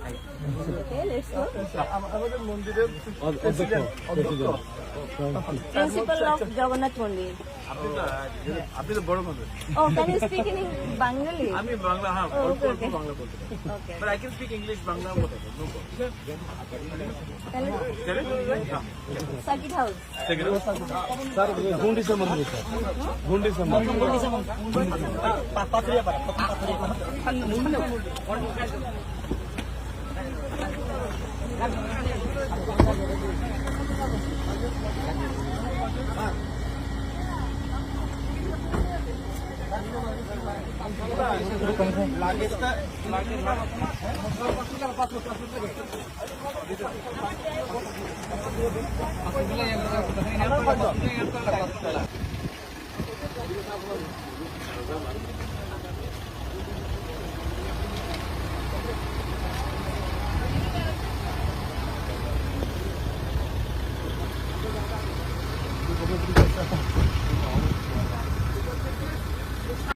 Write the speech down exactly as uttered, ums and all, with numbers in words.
Okay, let's go. আম-, আমাদের মন্দিরের অ-, অধ্যক্ষ, প্রেসিডেন্ট, অধ্যক্ষ। প্রেসিডেন্ট। Principal of জগন্নাথ মন্দির। আপনি তো, আপনি তো বড় মানুষ। Oh, can you speak in Bengali? আমি বাংলা, হ্যাঁ, Oh, অল্প okay, অল্প okay. বাংলা বলতে পারি। Okay. But I can speak English, Bangla, whatever, no problem। তাহলে চলে? হ্যাঁ। Circuit house. স্যার, গুন্ডিচা মন্দির, স্যার। গুন্ডিচা মন্দির।